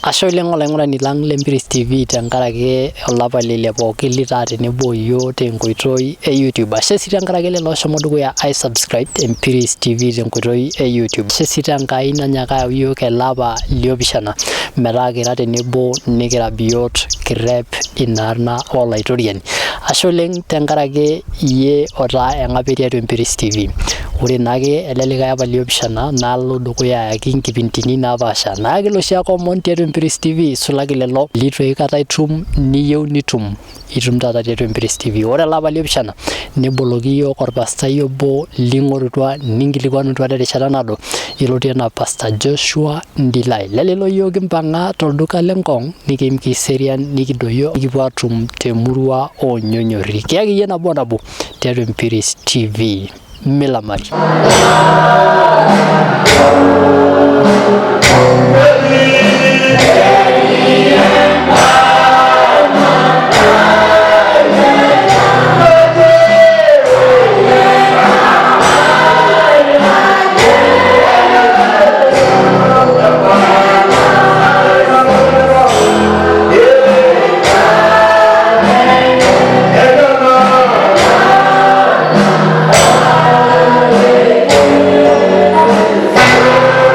Ashe oleng olaing'urani lang le Mpiris TV tenkaraki olapa leile pookin litaa tenebo yiok tenkoitoi e YouTube. Ashe sii tenkaraki lelo oshomo dukuya ai subscribe Empiris TV tenkoitoi e YouTube. Ashe sii tenkai nanyaaka ayau yiok ele apa liopishana metaa kira tenebo nikira biot kirep ina arna olaitoriani. Ashe oleng tenkaraki iyie otaa eng'apet tiatua Empiris TV. Ore naake ele likae apa liopishana nalo dukuya ayaki nkipindini napaasha naaki iloshi ake omon tiatua Empiris TV isulaki lelo litu aikata itum niyieu nitum itum taata tiatua Empiris TV. Ore ele apa liopishana neboloki iyiook orpastai obo ling'orutua ninkilikuanutua terishata naado yioloti enaa Pastor Joshua Ndilai. Lelelo iyiook kimpang'a tolduka le Ngong nikiim Kiserian nikidoyio nikipuo atum temurua oonyonyorri. Kiyaki iyie nabo o nabo tiatua Empiris TV. Milamari.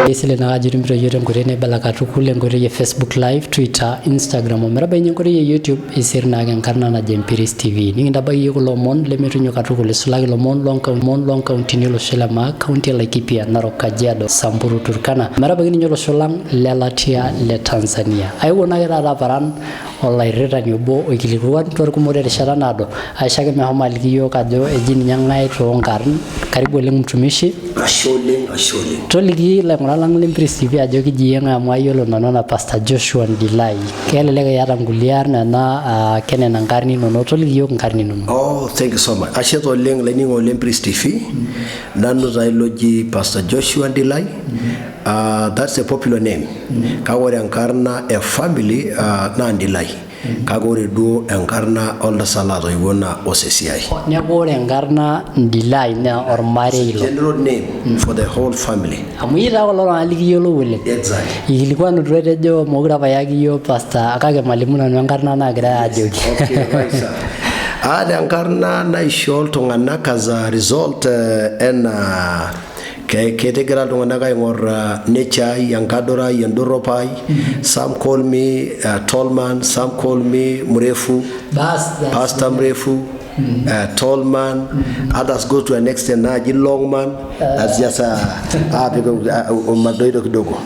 Isilig naa ajo itumito iyiook tenkoitoi naibala katukul enkoitoi e Facebook live, Twitter, Instagram ometabai ninye enkoitoi e YouTube isir naake enkarna najo Empiris TV. Nikintabaiki iyiook kulo omon lemetunyo katukul isulaki ilomon loonkauntini olosho le maa, kaunti e Laikipia, Narok, Kajiado, Samburu, Turkana ometabaiki ninye olosho lang lelatia le Tanzania. Aewuo naake taata aparan olairitani obo oikilikuanutua irkumok terishata naado aisho ake meshomo aliki iyiook ajo eji ninye ng'ae toonkarn. Karibu oleng mtumishi. Ashe oleng, ashe oleng. Toliki ilaing'urak lang le Mpiris TV ajo keji iyie ng'ae amu ayiolo nanu anaa Pastor Joshua Ndilai. Kelelek iyata nkulie arn enaa kenena nkarn inonok, toliki iyiook nkarn inonok. Oh, thank you so much. Ashe taa oleng lainining'ok le Mpiris TV. Nanu taa ilo oji Pastor Joshua Ndilai. That's a popular name. Kake ore enkarna e family naa Ndilai. Kake ore duo enkarna oltasat latoiwuo naa Osesiai. Neeku ore enkarna Ndilai naa ormarei ilo. General name for the whole family. Amu iyie taa kulo tung'anak likiyiolou oleng. Exactly. Ikilikuanutua etejo mokure apa iyaki iyiook pastor kake malimu nanu enkarna naagirai aajoki. Okay, right, sir. Aata enkarna naishoo iltung'anak as a result enaa ketigira iltung'anak aing'or nature ai, enkadoro ai, endorrop ai. Some call me tall man, some call me mrefu, Bas, that's pastor mrefu, tall man. Others go to an extent naaji long man. That's just apik madoido kidogo.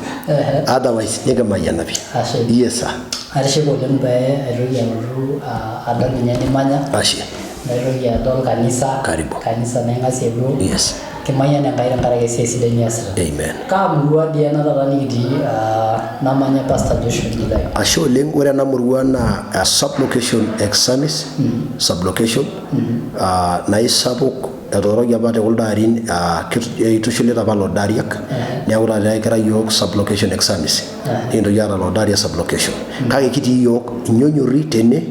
Otherwise nikimayiana pi. Ashe. Yes sir. Atishipa oleng pee aitoki alotu adol ninye nimanya. Ashe. Naitoki adol kanisa. Karibu. Kanisa naing'asie duo. Yes. Kimayian Enkai tenkaraki esiai sidai niasita. Amen. Kaa murua dii ena taata nikitii namanya Pastor Joshua Ndilai? Ashe oleng, ore ena murua naa a sublocation Examis, sublocation naa isapuk etooroki apa te kuldo arin eitushulita apa Lodariak neeku taata kira iyiook sublocation Examis nikintoki aata Lodaria sublocation kake kitii iyiook Inyonyorri tene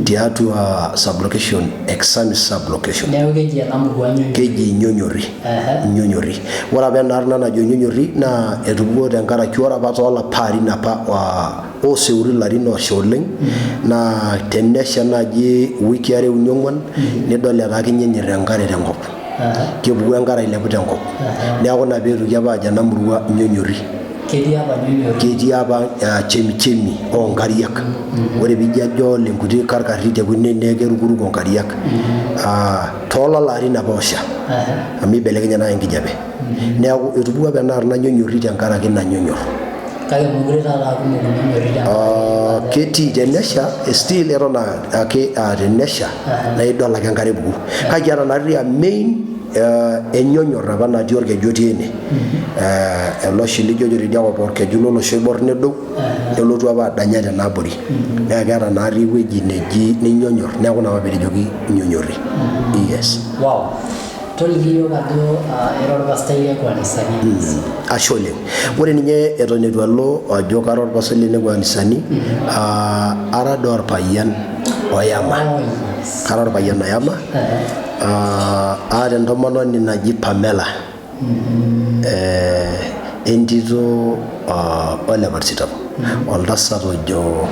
tiatua sublocation Examis sublocation. Neeku keji ena murua Nyonyorri. Keji Inyonyorri. Inyonyorri. Ore apa ena arna najo Inyonyorri naa etupukuo tenkaraki ore apa toolapa arin apa ooseuri ilarin oosha oleng naa tenesha naaji iwikii are uni ong'uan nidol etaa kinyinyita enkare tenkop. Kepuku enkare ailepu tenkop. Neeku ina peetoki apa aajo ena murua Inyonyorri. Ketii apa Nyonyorri. Ketii apa chemichemi oo nkariak. Ore piijo adol inkuti karkarri tekune naa kerukuruko nkariak. Toololo arin apa oosha amu ibelekenye naa enkijape. Neeku etupukuo apa ena arna Nyonyorri tenkaraki ina nyonyor. Kake mekure taata aa kumok inyonyorri tenkaraki Ketii tenesha still eton ake aa tenesha naa idol ake enkare epuku. Kake kiata natii aa main enyonyor apa natii orkeju otii ene. Ele oshi lijojo teidia kop orkeju lolosho oibor nedou nelotu apa adanya tena abori. Naa keeta natii ewueji neji ninyonyor neeku ina apa petejoki inyonyorri. Yes. Wow. Toliki iyiook ajo ira orpastai liakua anisani? Ashe oleng. Ore ninye eton eitu alo ajo kara orpastai lenekua anisani, ara doi orpayian oyama. Oh, yes. Kara orpayian oyama. Aata entomononi naji Pamela. Entito ole Parsitau. Oltasat ojo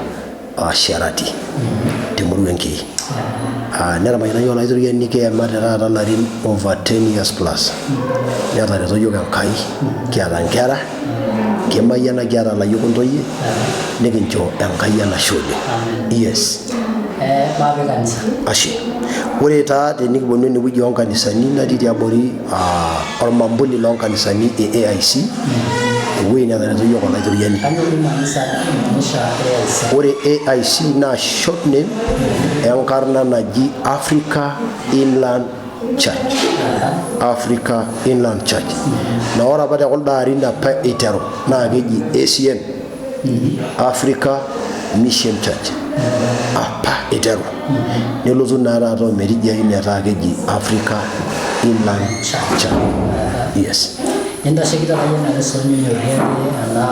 Sherati temurua Enkei. Netamayiana iyiook Olaitoriani kiyamate taata ilarin over 10 years plus. Netareto iyiook Enkai, kiata inkera, kimayiana kiata ilayiok ontoyie, nikincho Enkai enashe oleng. Yes. Maape kanisa. Ashe. Ore taa tenikiponu enewueji oonkanisani natii tiabori ormambuli loonkanisani e AIC, ewueji netareto iyiook Olaitoriani. Kanyoo imaanisha AIC? Ore AIC naa short name enkarna naji Africa Inland Church. Africa Inland Church. Naa ore apa te kuldo arin apa eiteru naa keji ACM. Africa Mission Church. Apa eiteru. Nelotu naa taata ometijai netaa keji Africa Inland Church. Yes. Nintashekita apa iyie ena kanisa oonyonyorri ena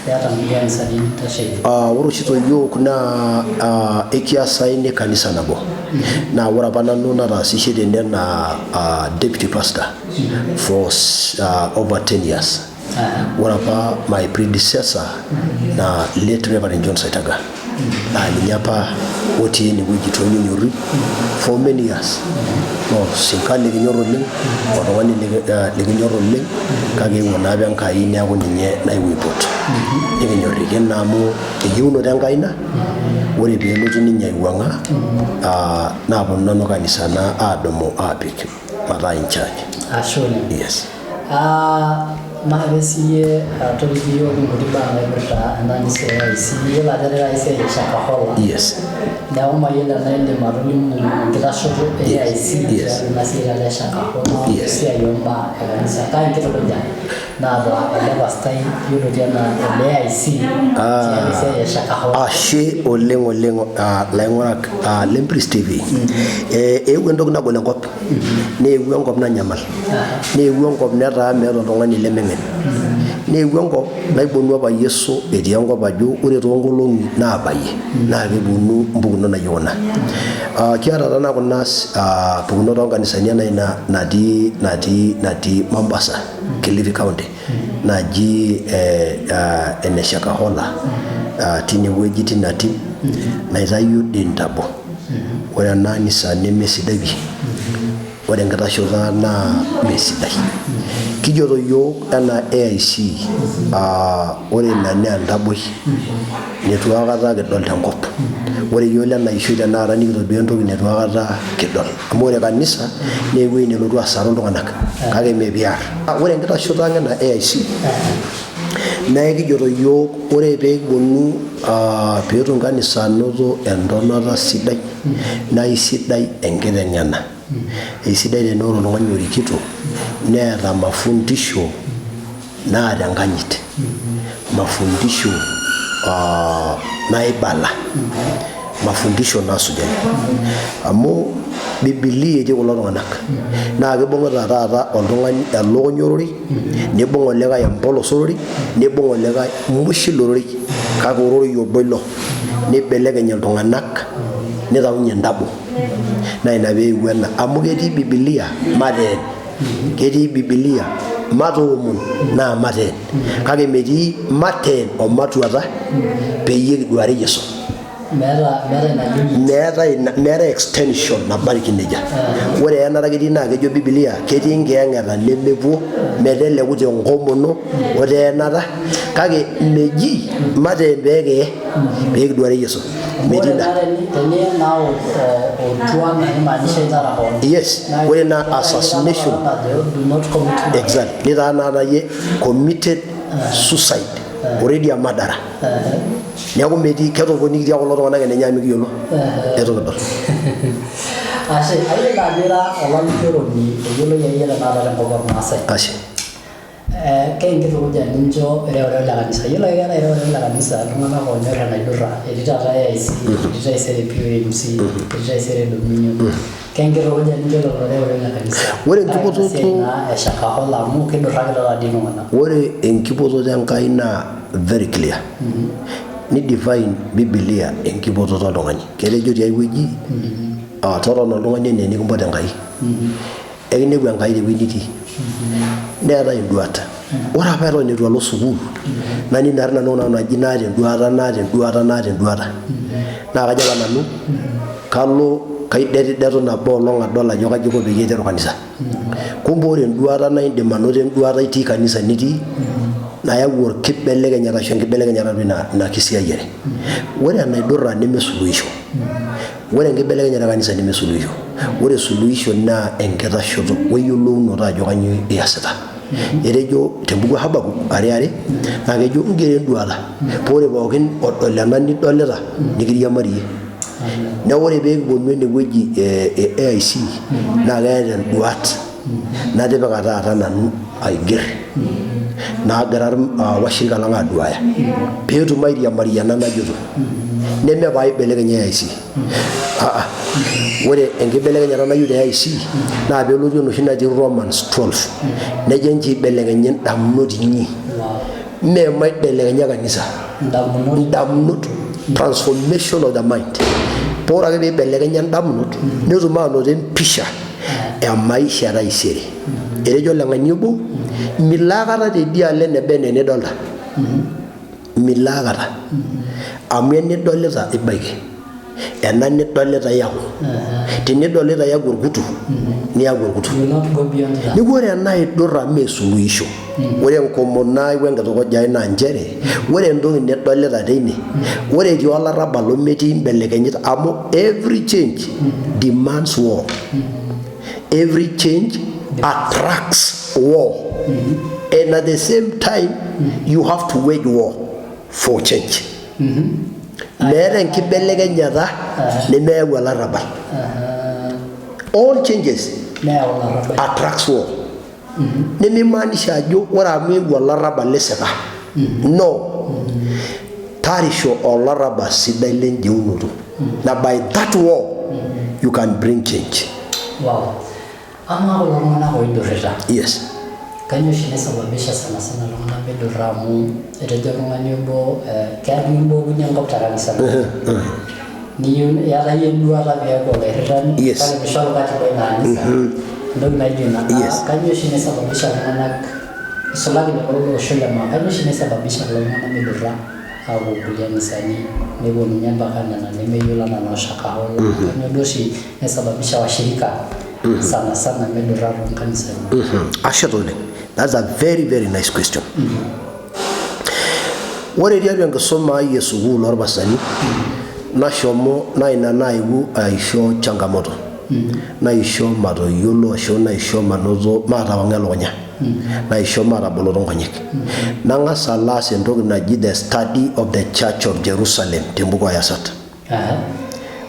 iata nkulie kanisani nintasheki? Ore oshi tooyiok naa ekiasaini kanisa nabo. Naa ore apa nanu nataasishe tene anaa deputy pastor for over 10 years. Ore apa my predecessor naa late Reverend John Saitaga. Naa ninye apa otii enewueji toonyonyorri for many years. Naa osinka likinyor oleng, oltung'ani likinyor oleng, kake eewuo naa apa Enkai neeku ninye naewuo aipot. Nikinyorriki naa amu eyieunoto Enkai ina, ore peelotu ninye aiwuang'a naaponu nanu kanisa naa adumu aapik mataa in charge. Ashe oleng. Yes. Maape siyie toliki iyiook inkuti baa naipirta ena anisa e AIC. Iyiolo ajo eetae taata esiai e Shakahola. Yes. Neeku mayiolo enaa indim atolimu enkitashoto e AIC Yes. tiatua ina siai taata e Shakahola Yes. esiai oombaa e kanisa. Kaa enkitukuja naata ele pastai yioloti anaa ole AIC tiatua esiai e Shakahola? Ashe oleng oleng laing'urak le Mpiris TV. Eewuo entoki nagol enkop. Neewuo enkop nanyamal. Neewuo enkop netaa meeta oltung'ani lemeng'en. Neewuo enkop naibonua apa Yesu etii enkop ajo ore toonkolong'i naabayie naa keponu mpukunot naijo kuna. Kiata taa naa kuna pukunot oonkanisani enaa ina natii natii natii Mombasa, Kilifi County naji ene Shakahola tinewueji tina tim naitayio Dintabo. Ore ena anisa nemesidai pii. Ore enkitashoto ang' naa mesidai. Kijoito iyiook enaa AIC ore ina naa entaboi neitu aikata kidol tenkop. Ore iyiook lena ishoi tenakata nikitodua entoki neitu aikata kidol. Amu ore kanisa naa ewueji nelotu asaru iltung'anak kake mee piar. Ore enkitashoto ang' enaa AIC naa ekijoito iyiook ore pee kiponu peetum kanisa anoto entonata sidai naa isidai enkiteng'ena. Eisidai tenaa ore oltung'ani orikito neeta mafundisho naata enkanyit, mafundisho naibala, mafundisho naasujai. Amu bibilia etii kulo tung'anak naa kibung'ita taata oltung'ani elukunya ororei, nibung' olikae empolos ororei, nibung' olikae mushil ororei kake ororei obo ilo nibelekeny iltung'anak nitaunye entabo. Naa ina peewuo ena amu ketii bibilia mateen, ketii bibilia matoomon naa mateen kake metii mateen o matuata peyie kiduare Yesu. Meeta ina limit. Meetae extension nabariki nejia. Ore eenata ketii naa kejo bibilia ketii nkiyang'eta nemepuo meteleku tenkomono o teenata kake meji mateen pee kiye pee kiduare Yesu. Metii ina. Teniye naa otua naa kimaanisha itara koon. Yes, ore ina assassination. Do not commit murder. Exactly. Nitaa naa iyie committed suicide. Already a murderer. Neeku metii ketoponikitia kulo tung'anak enenye amu mikiyiolo. Eitu kidol. Ashe, ayiolo ajo ira olalikioroni oyioloi akeyie tenakata tenkop ormaasai. Ashe. Kaa enkitukuja nincho ireu le kanisa? Iyiolo ake keetae ireu le kanisa iltung'anak oonyor enaidurra. Etii taata AIC, etii taisere POMC, etii taisere Dominion. Kaa enkitukuja nincho lelo reu le kanisa? Ore Tenkaraki ena enkipototo siai naa e Shakahola amu kidurrakita taadii iltung'anak. Ore enkipototo Enkai naa very clear. Ni define Bibilia enkipototo oltung'ani. Ketejo tiai wueji totona oltung'ani enaa enikimpot Enkai. Ekinepu Enkai tewueji nitii. Neetae induat. Ore apa eton eitu alo sukuul, naning naari nanu kuna naji naata enduata, naata enduata, naata enduata. Naa kajo apa nanu kalo kaidetidetu nabo olong adol ajo kaji aiko peyie aiteru kanisa. Kumbe ore enduata naa indim anoto enduata itii kanisa nitii nayau orkibelekenyata ashu enkibelekenyata atua ina kisiayiare. Ore enaidurra neme suluhisho. Ore enkibelekenyata e kanisa neme suluhisho. Ore suluhisho naa enkitashoto weyiolounoto ajo kanyoo iyasita. Etejo tembuku e Habakuk are are naa kejo ingero enduata paa ore pookin odol ena nidolita nikiriamariyie. Neeku ore pee kiponu enewueji e AIC naa keeta enduat natipika taata nanu aiger naagira washirika lang aduaya peetum airiamariyie ena najoito neme paaibelekeny AIC. Aa ore enkibelekenyata nayieu te AIC naa peelotu enoshi naji Romans 12 nejo enchoo ibelekenyi indamunot inyi mee maibelekenya kanisa. Indamunot, transformation of the mind. Paa ore ake peibelekenya indamunot netum aanoto empisha e maisha e taisere. Etejo oleng'ani obo milo aikata teidialo eneba enaa enidolta. Milo aikata. Amu enidolita ibaiki. Ena nidolita iyaku. Tinidolita iyaku orkutu, niyaku orkutu. You will not go beyond that. Neeku ore ena aidurra mee suluhisho. Ore enkomono ai wenkitukuja ai naa nchere ore entoki nidolita teine, ore etii olarrabal ometii imbelekenyit amu every change demands war. Every change attracts war. And at the same time you have to wage war for change. Meeta enkibelekenyata nemeyau olarrabal. All changes Neyau olarrabal. attracts war. Nemimaanisha ajo ore amu eewuo olarrabal nisika. No. Tarisho olarrabal sidai lenjeunoto. Na by that war you can bring change. Wow. Amaa kulo tung'anak oidurrita? Yes. Kainyoo oshi naisababisha sana sana iltung'anak meidurra amu etejo oltung'ani obo keya nikimbookinyi enkop te kanisa niyieu iyata iyie enduata piaku olairritani kake mishoru katiba ina anisa entoki naijo ina. Kainyoo oshi naisababisha iltung'anak isulaki lelo lolosho le maa, kainyoo oshi naisababisha kulo tung'anak meidurra aapuo nkulie anisani nepuo ninye mpaka nena nemeyiolo anaa noo Shakahola? Kainyoo duo oshi naisababisha washirika sana sana meidurra toonkanisani? Ashe taa oleng. That's a very very nice question. Ore tiatua enkisuma ai e sukuul orpasani nashomo naa ina naewuo aisho changamoto naisho matayiolo ashu naisho manoto matawang'a elukunya naisho mataboloto nkonyek. Nang'as alo aas entoki naji the study of the church of Jerusalem tembuku oo Yasat.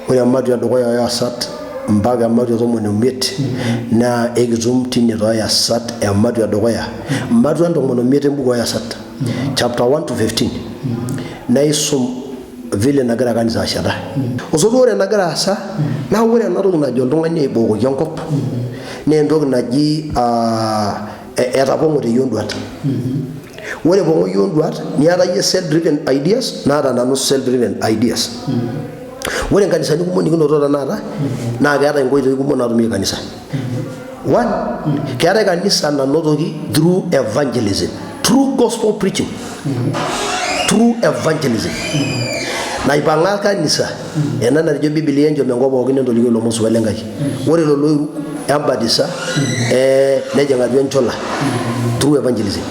Ore ematua edukuya oo Yasat mpaka ematua e 15 naa ekitum tine too Yasat ematua edukuya matuan 15 embuku oo Yasat chapter 1 to 15 naisum vile nagira kanisa asheta. Osotua ore enagira aasa naa ore ena toki najo oltung'ani aibookoki enkop naa entoki naji etapong'ote iyiook induat. Ore epong'o iyiook induat niata iyie self driven ideas naata nanu self driven ideas. Ore nkanisani kumok nikinoto tenakata naa keetae inkoitoi kumok naatumieki kanisa. One, keetae kanisa nanotoki through evangelism, through gospel preaching, through evangelism. Naipang'a kanisa ena natejo Biblia enchom enkop pookin entolikio ilomon supat le Nkai. Ore lelo oiruk embatisa nejing atua enchula through evangelism.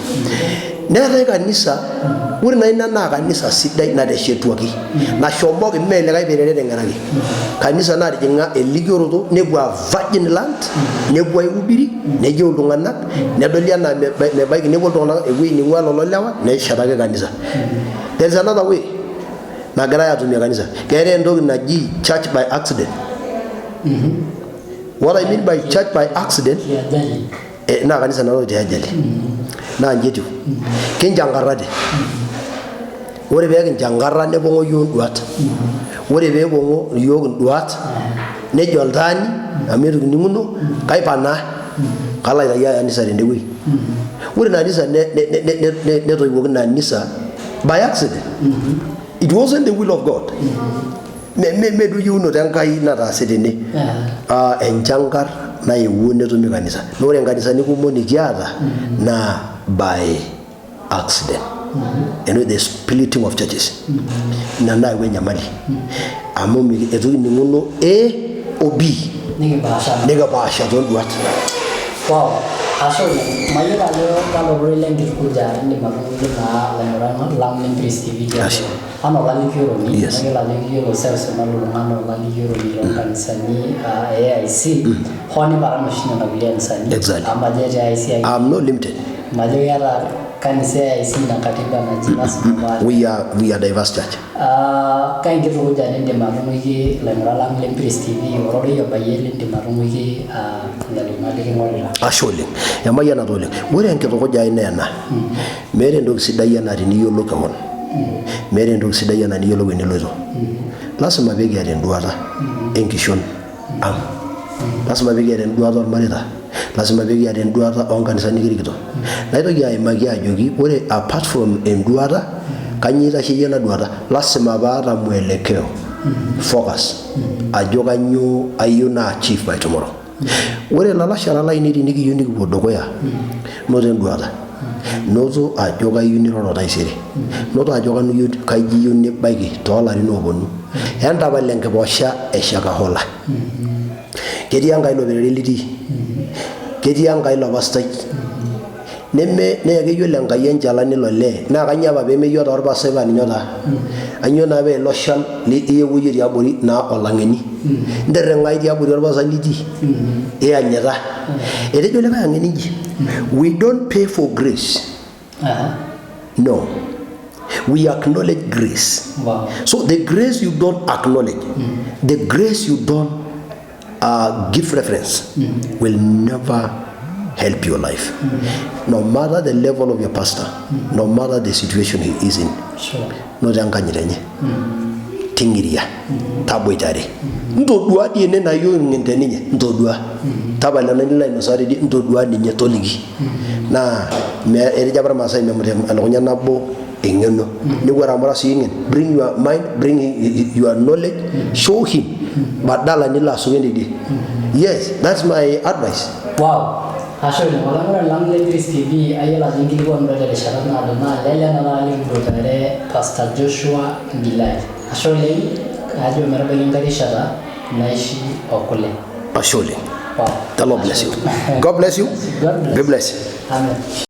Neetae kanisa, ore naa ina naa kanisa sidai nateshetuaki nashomoki mee likae perere eteng'eraki. Kanisa natijing'a elikioroto nepuo aa virgin land nepuo aihubiri neyieu iltung'anak nedoli enaa mebaiki nepuo iltung'anak ewueji ning'ua lelo lewa neshetaki kanisa. There is another way nagirai atumie kanisa. Keetae entoki naji church by accident. What I mean by church by accident naa kanisa naloito te ajali. Naa inji etiu. Kinchankarate. Ore pee kinchankarra nepong'o iyiook induat. Ore pee epong'o iyiook induat nejo oltaani amu eitu kining'uno kaipanaa kalo aitayu kanisa tende wueji. Ore ina anisa netoiwuoki ina anisa by accident. It wasn't the will of God. Me duo eyieunoto Enkai nataase tene. Enchankar naewuo netumi kanisa. Naa ore nkanisani kumok nikiata naa. by accident. The splitting of churches ina nayawua enyamali amu eitu kining'uno A o B. Nikipaasha. Nikipaasha toonduat. Wow, ashe oleng. Mayiolo ajo kalo rorei lenkitukuja indim atunguki naa ilaing'urak lang le Mpiris TV tiatua Ashe. anaa olalikioroni. Yes. Mayiolo ajo kiyiolo seuseu nalulung'a anaa olalikioroni toonkanisani e AIC, hoo niparan oshi nena kulie anisani. Amu majo etii AIC ake. I'm not limited. Majo keeta kanisa e AIC ina katiba naji lasima paa. We are diverse church. Kai nkitukuja nindim atunguki ilaing'urak lang le Mpiris TV, ororei obayie lindim atunguki lelo tung'anak liking'orita? Ashe oleng, emayianata oleng. Ore enkitukuja ai naa ena: meeta entoki sidai enaa teniyiolou kewon, meeta entoki sidai enaa niyiolou eniloito. Lasima pee kiata enduata enkishon ang, lasima pee kiata enduata ormareita, lasima pee kiata enduata oonkanisani nikirikito. Naitoki aimaki ajoki ore apart from enduata, kanyio itasheyie ena duata? Lasima paata mwelekeo, focus, ajo kanyio ayieu na achieve by tomorrow. Ore ilalashara lainei, tenikiyieu nikipuo dukuya, noto enduata, noto ajo kayieu niroro taisere, noto ajo kanu kaji iyieu nibaiki toolarin ooponu. Entapal enkiposha e Shakahola. Ketii Enkai ilo perere litii, ketii Enkai ilo pastai, neme naa keyiolo Enkai enchalan ilo lee. Naa kanyio apa pemeyia taa orpastai paa ninye otaa? Kanyio naa paa ilo shal iyewuo iyie tiabori naa olang'eni ntirring'ai tiabori orpastai litii iyanyita? Etejo likae ang'eni inji: we don't pay for grace. No, we acknowledge grace. So the grace you don't acknowledge, the grace you don't give reference, will never help your life, no matter the level of your pastor, no matter the situation he is in. Noto enkanyit enye, ting'iria, taboitare, ntodua dii ene nayieu ing'en teninye, ntodua, tapala ena nilo ainosaa tidie, ntodua ninye, toliki. Naa etejo apa Irmaasai, memut elukunya nabo eng'eno. Neeku ore amu ira sii ng'en, bring your mind, bring your knowledge, show him badala nilo asuken tidie. Yes, that's my advice. Wow. Ashe oleng. Olaing'urani lang le Mpiris TV, ayiolo ajo inkilikuanuta terishata naado naa lele na taata likiboitare Pastor Joshua Ngilai. Ashe oleng, ajo metabaiki enkae rishata naishi okule. Ashe oleng. Wow. The Lord bless you. God bless you. God bless. Be blessed. Amen.